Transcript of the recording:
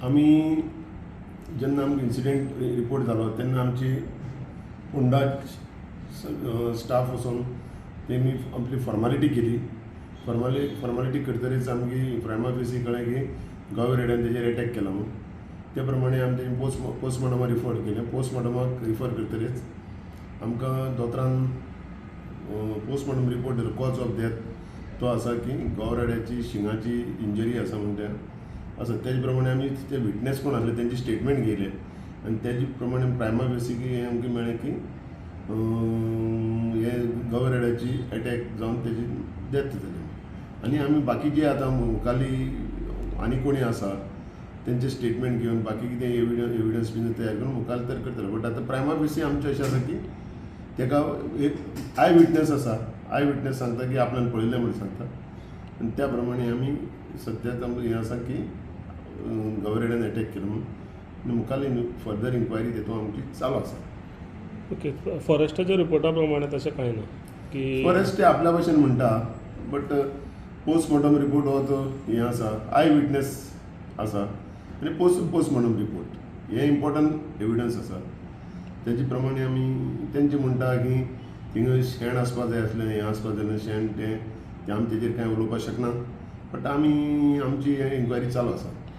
आमी जेन्ना आमकां इन्सिडेंट रिपोर्ट जालो तेन्ना आमची फोंडा स्टाफ वचोन तेमी आपली फॉर्मालिटी केली. फॉर्मालिटी करतरीच आमची प्रायमा फेसी कळ्ळें की गांव रेड्यान तेजेर एटॅक केला म्हणून. ते प्रमाणे आमी तेजें पोस्टमॉर्टमाक रिफर केलें. पोस्टमॉर्टमाक रिफर करतरीच आमकां दोतोरान पोस्टमॉर्टम रिपोर्ट दिलो. कॉज ऑफ डेथ तो आसा की गांवरेड्याची शिंगाची इंजरी आसा म्हण तें आसा. तेजे प्रमाणे आमी ते विटनेस कोण आसले तेंचे स्टेटमेंट घेयले आनी तेजे प्रमाणे प्रायमा फेसी हें आमकां मेळ्ळें की हे गवेरेड्याची एटॅक जावन तेजी डेथ जाली. आनी आमी बाकीचे आतां मुखाली आनी कोणी आसा तेंचे स्टेटमेंट घेवन बाकी कितें एविडन्स बीन तयार करून मुखार तर करतले. बट आतां प्रायमा फेसी आमचें अशें आसा की तेका एक I witness आसा. I witness सांगता की आपल्यान पळयलें म्हूण सांगता आनी त्या प्रमाणे आमी सद्याक आमकां हें आसा की गवेरेड्यान एटॅक केलो म्हणून आनी मुखार फर्दर इन्क्वायरी तेतून आमची चालू आसा. ओके, फॉरेस्टाच्या रिपोर्टा प्रमाणे तशें कांय ना की? फॉरेस्ट ते आपल्या भशेन म्हणटा, बट पोस्टमॉर्टम रिपोर्ट हो तो हें आसा, I witness आसा आनी पोस्टमॉर्टम रिपोर्ट हे इम्पॉर्टंट एविडन्स आसा. तेजे प्रमाणे आमी तेंचे म्हणटा की थिंगा शेण आसपा जाय आसलें, हें आसपा जाय आसलें शेण, तें तें आमी तेजेर कांय उलोवपाक शकना. बट आमी आमची इन्क्वायरी चालू आसा.